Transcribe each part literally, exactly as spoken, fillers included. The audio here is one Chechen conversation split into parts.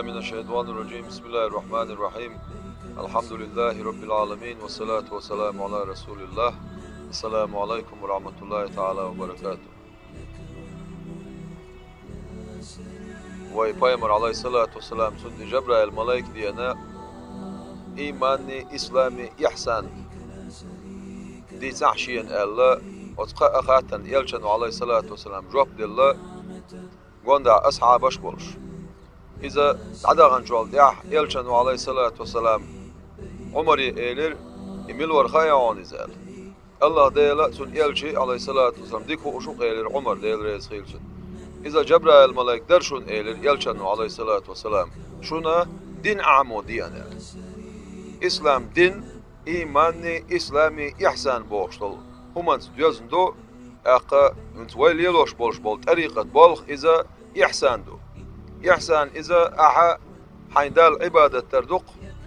من الشيطان الرجيم. بسم الله الرحمن الرحيم. الحمد لله رب العالمين، والصلاة والسلام على رسول الله. السلام عليكم ورحمة الله تعالى وبركاته. Вай пайхамар, алайхиссалату вассалам, цунна Жабраил малайк деана, ийманни, ислами, ихьсан дийцахь шена аьлла, оцу кхаа хаттарна элчано, алайхиссалату вассалам, жоп делла, гонаха асхьабаш болуш. Иза дӀадаханчул тӀаьхьа элчано, алайхиссалату вассалам, Ӏумаре элира: «И мила вара хаьий хьуна иза?» аьлла. Аллах Дела, цуьнан элча, алайхиссалату вассалам, дика хууш ву-кх, элира Ӏумара, Дела реза хуьлда цунна. Иза Жабраил малайк дара шуна, элира элчано, алайхиссалату вассалам, шуна дин Ӏамо деана аьлла. Ислам дин, ийманни, ислами, ихьсан бохуш долу хӀуманца доьзна ду, тӀаккха хӀинца вай лелош болуш болу тӀарикъат болх иза ихьсан ду. Ихьсан иза ахьа хьайн Далла Ӏибадат дар ду-кх,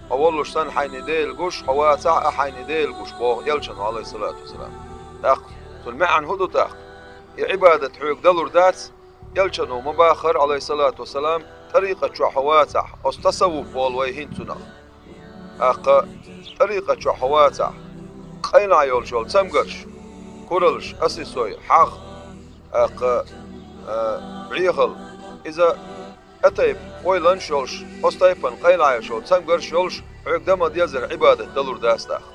хьо воллуш санна хьайна Дела гуш, хьо вацахь а хьайна Дела гуш, боху элчано, алайхиссалату вассалам. ТӀаккха цуьнан маьӀна хӀун ду тӀаккха? И Ӏибадат хьоьга далур дац, элчано ма баххара, алайхиссалату вассалам, тӀарикъат чохь хьо вацахь, оцу тасаввуф олу вай хӀинца цунах. ТӀаккха тӀарикъат чохь хьо вацахь, къайлахь йолуш йолу цамгарш, куралш, асисой, хьагӀ, тӀаккха, а, бӀехал, иза тӀатайпа ойланаш йолуш, оцу тайпана къайлахь йолуш йолу цамгарш йолуш, хьоьга дан ма дезара Ӏибадат далур дац тӀаккха.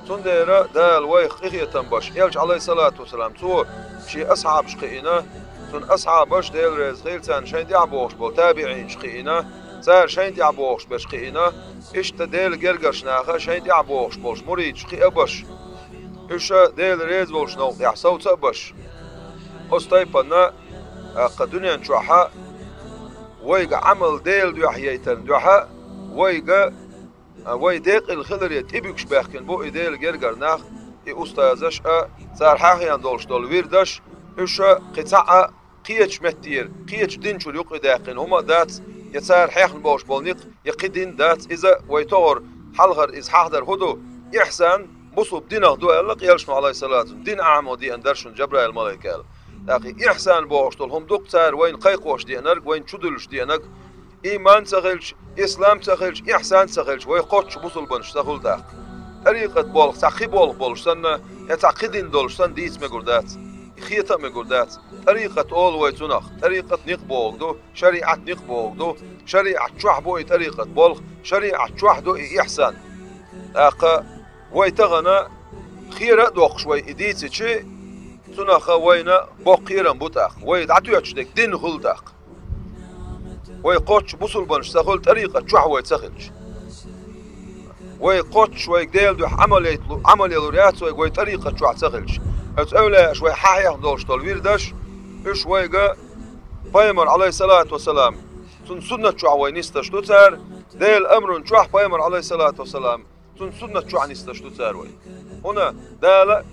Цундела Дала вайх къинхетам беш, элча, алайхиссалату вассалам, цо шен асхьабаш кхиийна, цуьнан асхьабаш, Дела реза хуьлда царна, шайна тӀаьхьа богӀуш болу табиӀинаш кхиийна, цара шайна тӀаьхьа богӀуш берш кхиийна, иштта Делан гергарчу наха шайна тӀаьхьа богӀуш болуш муридаш кхиа а беш, уьш Дела реза волчу новкъа тӀехь совца а беш. Оцу тайпана, тӀаккха дуьнен чохь вайга Ӏамал Делан дуьхьа яйтарна дуьхьа, вайга, а, вай декъала хиларе тӀебуьгуш баьхкина бу и Делан гергара нах, и устазаш а, цара хьахийна долуш долу вирдаш, уьш кхин цхьа а кхечу меттера, кхечу дин чуьра юкъадаьккхина хӀума а дац, я цара хьехна болуш болу некъ, я кхин дин дац. Иза вай тохара хьалхара иза хьахдар хӀун ду? Ихьсан бусулба динах ду аьлла-кх элчано, алайхиссалату вассалам, дин Ӏамо деана дара шуна Жабраил малайк аьлла. ТӀаккха и ихьсан бохуш долу хӀума ду-кх цара вайна кхайкхош деанарг, вайна чудуьллуш деанарг, ийман ца хилча, ислам ца хилча, ихьсан ца хилча, вай кхоччуш бусулбанаш ца хуьлу тӀаккха. ТӀарикъат болх цхьа кхин болх болуш санна, я цхьа кхин дин долуш санна дийца мегар дац, хета а мегар дац. ТӀарикъат олу вай цунах, тӀарикъат некъ бохург ду, шариӀат некъ бохург ду, шариӀат чохь бу и тӀарикъат болх, шариӀат чохь ду и ихьсан. ТӀаккха вай тахана хера а доккхуш вай и дийцичи, цунах вайна боккха кхерам бу тӀаккха, вай дӀатоьттуш дерг дин хуьлу тӀаккха. Вай кхоччуш бусулбанаш ца хуьлу тӀарикъат чохь вай ца хилча. Вай кхоччуш вайга Делан дуьхьа Ӏамал яйтлу-, Ӏамал ялур яц вайга вай тӀарикъат чохь ца хилча. Оцу эвлаяаша вай хьахьехна долуш долу вирдаш, уьш вайга пайхамар, алайхиссалату вассалам, цуьнан суннат чохь вай нисдеш ду цара, Делан амран чохь пайхамар, алайхиссалату вассалам, цуьнан суннат чохь нисдеш ду цара вай. ХӀунда Дала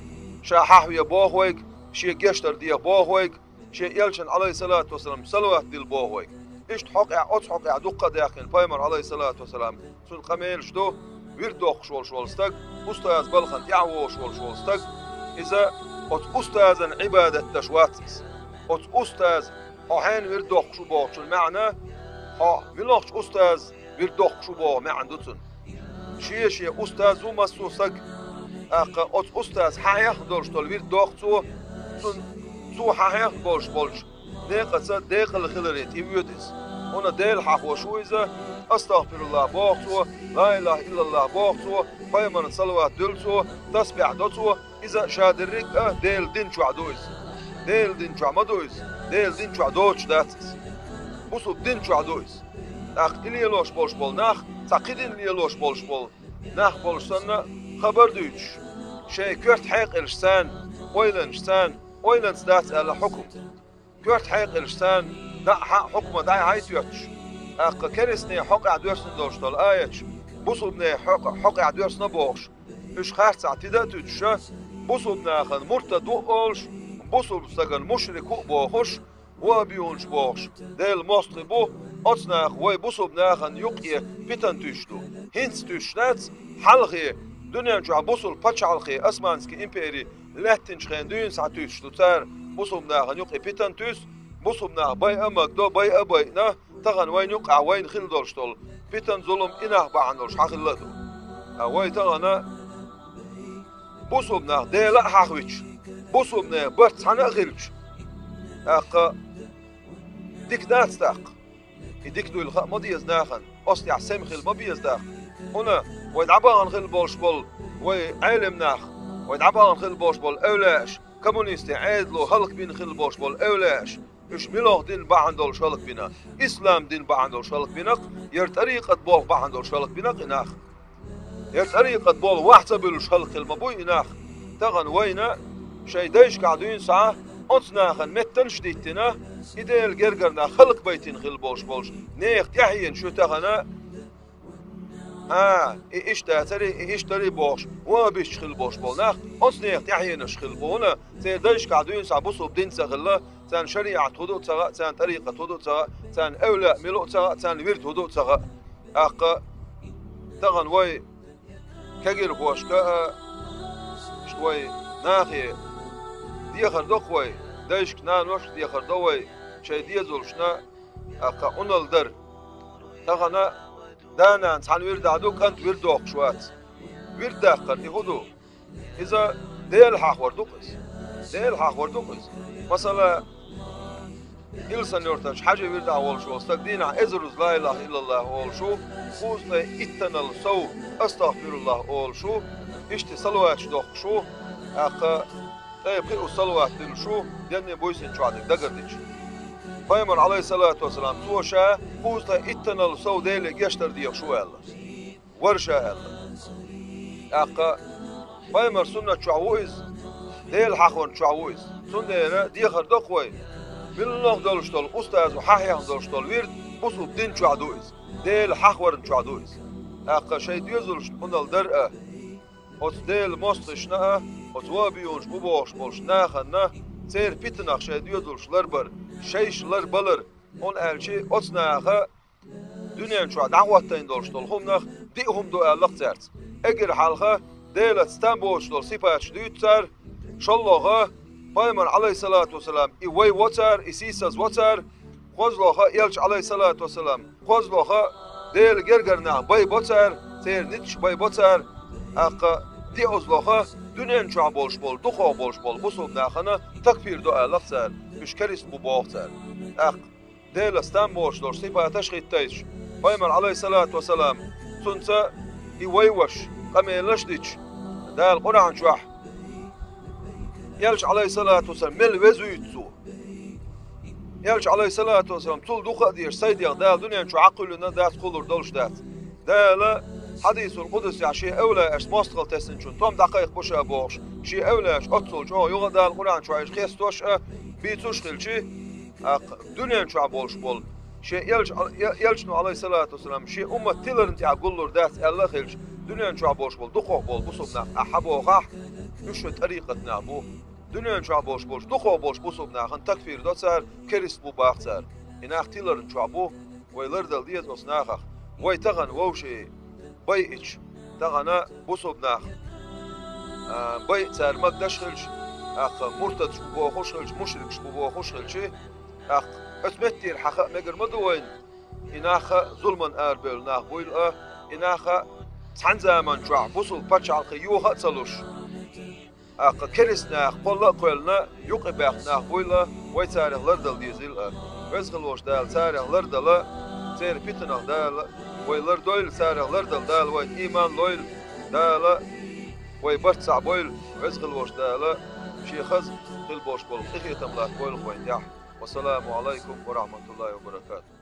ша хьахве боху вайга, шен гечдар деха боху вайга, шен элчанна, алайхиссалату вассалам, салават дилла боху вайга. Иштта хьокъехь, оцу хьокъехь дуккха а даьккхина пайхамар, алайхиссалату вассалам, цуьнан къамелаш ду, вирд доккхуш волуш волу стаг, устаз балхана тӀаьхьа вогӀуш волуш волу стаг, иза оцу устазан Ӏибадат деш вац иза. Оцу устаз, хьо хьенан вирд доккхуш ву бохучун маьӀна, хьо муьлхачу устаз вирд доккхуш ву боху маьӀна ду цуьнан. Шен-шен устаз ву массо а саг, тӀаккха оцу устаз хьахьехна долуш долу вирд доккху цо, цунна, цо хьахьехна болуш болчу некъаца декъала хиларе тӀевоьду иза. ХӀунда Дела хьахош ву иза, астагъфируллахӀ боху цо, ла илахӀа иллаллахӀ боху цо, пайхамарна салават дуьллу цо, тасбихь до цо, иза ша дерриг а Делан дин чохь ду иза. Делан дин чохь ма ду иза, Делан дин чохь доцуш дац иза. Бусулба дин чохь ду иза. ТӀаккха и лелош болуш болу нах, цхьа кхин дин лелош болуш болу нах болуш санна, хабар дуьйцуш, шайн коьрта хьекъалш царна, ойланаш царна, ойланца дац аьлла хьукум. Коьрта хьекъалш царна, даа хьаа хьукма дӀа-хьа тоьттуш, тӀаккха керстанийн хьокъехь доьссина долуш долу аяташ, бусулбанийн хьокъ-, хьокъехь доьссина бохуш, уьш харцахь тида а туьтуша, бусулба нахана муртад ву олуш, бусулба стагана мушрик ву а бохуш, ваххабиюнаш бохуш, Делан мостагӀий бу, оцу наха вай бусулба нахана юкъе питан туьйсуш ду. ХӀинца туьйсуш дац, хьалхе, дуьнен чохь бусулба пачхьалкхе, Османский импери лаьттинчу хенахь дуьйна схьа туьйсуш ду цара, бусулба нахана юкъе питан туьйсу, бусулба нах байа а магадо, байа а байина, тахана вайна юкъахь вайна хилла долуш долу питан, зулам и нах бахьана долуш хьан хилла а ду. Ткъа вай тахана бусулба нах Дела а хьахвича, бусулба нехан барт цхьаьна а хилча, тӀаккха дика дац тӀаккха. И дика дуйла хаа ма деза нахана, оцу тӀехь сема хила ма беза тӀаккха. ХӀунда вай дӀабахана хила болуш болу вай Ӏелам нах, вай дӀабахана хила болуш болу эвлаяаш, коммунистийн Ӏедало хӀаллакбина хила болуш болу эвлаяаш, уьш муьлха дин бахьана долуш хӀаллакбина, ислам дин бахьана долуш хӀаллакбина-кх, яра тӀарикъат болх бахьана долуш хӀаллакбина-кх и нах. Яра тӀарикъат болу вахь ца буьллуш хӀаллакхила ма буй и нах. Тахана вайна шайн дайшкахь дуьйна схьа оцу нахана меттанаш а диттина, и Делан гергара нах хӀаллакбайтина хила болуш болуш, нехан тӀаьхьенаш ю тахана, а, и иштта дацара, и иштта дара бохуш, ван а биссаш хила болуш болу нах, оцу нехан тӀаьхьенаш хила бу, хӀунда церан дайшкахь дуьйна схьа бусулба дин ца хилла, царна шариӀат хӀун ду ца хаьа, царна тӀарикъат хӀун ду ца хаьа, царна эвлаяъ мила ву ца хаьа, царна вирд хӀун ду ца хаьа. ТӀаккха тахана вай кегирхошка а, иштта вай нахе дехар до-кх вай, дайшка, наношка дехар до вай, шайн дезалшна, тӀаккха Ӏуналла дар. Тахана да-нана цхьана вирдахь ду, кӀант вирд доккхуш вац. Вирд даккхар и хӀун ду? Иза Дела хьахор ду-кх иза. Дела хьахор ду-кх иза. Масала, Илсан-Юьртарчу Хьаьжин вирдахь волуш волу стаг дийнахь эзаруза ла илаха иллаллахӀ олуш ву, кхузткъе иттанал сов астагӀфируллахӀ олуш ву, иштта салаваташ доккхуш ву, тӀаккха ткъе пхиъ салават дуьллуш ву, денна буьйсанна чохь дерг дагардича. Пайхамар, Ӏалайхиссалату вассалам, цо ша кхузткъе иттанал сов Деле гечдар дехаш ву аьлла. Вара ша аьлла. ТӀаккха пайхамар суннат чохь ву иза, Дела хьахорна чохь ву иза. Цундела дехар до-кх вай, муьлхха долуш долу устазо хьахьехна долуш долу вирд бусулба дин чохь ду иза, Дела хьахорна чохь ду иза. ТӀаккха шайн доьзалшна Ӏуналла дар а, оцу Делан мостагӀашна а, оцу вахӀабиюнаш бу бохуш болчу нахана, церан питанах шайн доьзалш ларбар, шайша ларбалар, хӀунда аьлча оцу наха дуьнен чохь дӀахӀоттийна долуш долу хӀуманах диъ хӀума ду аьлла-кх цаьрца. Эггара хьалха Делаца там боцуш долу сипаташ дуьйцу цара, шолгӀа, пайхамар, Ӏалайхиссалату вассалам, и вай во цара, и сийсаз во цара, кхозлагӀа, элча, Ӏалайхиссалату вассалам, кхозлагӀа, Делан гергара нах байбо цара, церан ницкъаш байбо цара, тӀаккха диъазлагӀа, дуьнен чохь болуш болу, дукхах болуш болу бусулба нахана такфир до аьлла-кх цара, уьш керист бу боху цара. ТӀаккха Делаца там боцуш долуш сипаташ а хӀиттийсаш, пайхамар, Ӏалайхиссалату вассалам, цуьнца и вай ваша къамелаш а дича, Дала Къуръан чохь, элча, Ӏалайхиссалату вассалам, мел везуьйту цо. Элча, Ӏалайхиссалату вассалам, цул дукха а дезаш, сайн дегӀ Дала дуьнен чу Ӏакхуьллина дац, кхуллур долуш дац. Дала хьадисул къудсехь шен эвлаяашца мостагӀалла тесначунна тӀом дӀакхайкхабо ша бохуш, шен эвлаяаш оццул чӀогӀа юха а Дала Къуръан чохь уьш хестош а, бийцуш а хилча, тӀаккха дуьнен чохь болуш болу шен элча, э-, элчано, Ӏалайхиссалату вассалам, шен уммат тиларна тӀехь гуллур дац аьлла а хилча, дуьнен чохь болуш болу дукхах болу бусулба нах ахьа бохахь, уьш шайн тӀарикъат нах бу. Дуьнен чохь болуш болчу дукхах болчу бусулба нахана такфир до цара, керист бу баха цара. И нах тиларна чохь бу, вай лардала деза оцу нахах. Вай тахана вовшийн байъича, тахана бусулба нах, а, байъа цара магадаш а хилча, тӀаккха муртадаш бу бохуш а хилча, мушрикаш бу бохуш а хилча, тӀаккха оцу меттера хьан хаа мегар ма ду вайна, и нах а зуламан арабевлла нах буйла а, и нах а цхьана заман чохь бусулба пачхьалкхе йоха а ца луш, тӀаккха керист нах кхолла а кхоьллина, юкъе баьхна нах буйла, вай царах лардала дезийла а. Веза хила волчу Дала царах лардала, церан питанах Дала вай лардойла, царах лардала Дала вайна ийман лойла, Дала вай барт схьабойла, Веза хила волчу Дала шен хаза хила болуш болу къинхетам латтабойла вайн тӀехь. Вассаламу Ӏалайкум ва рахьматуллахӀи ва баракатухӀ.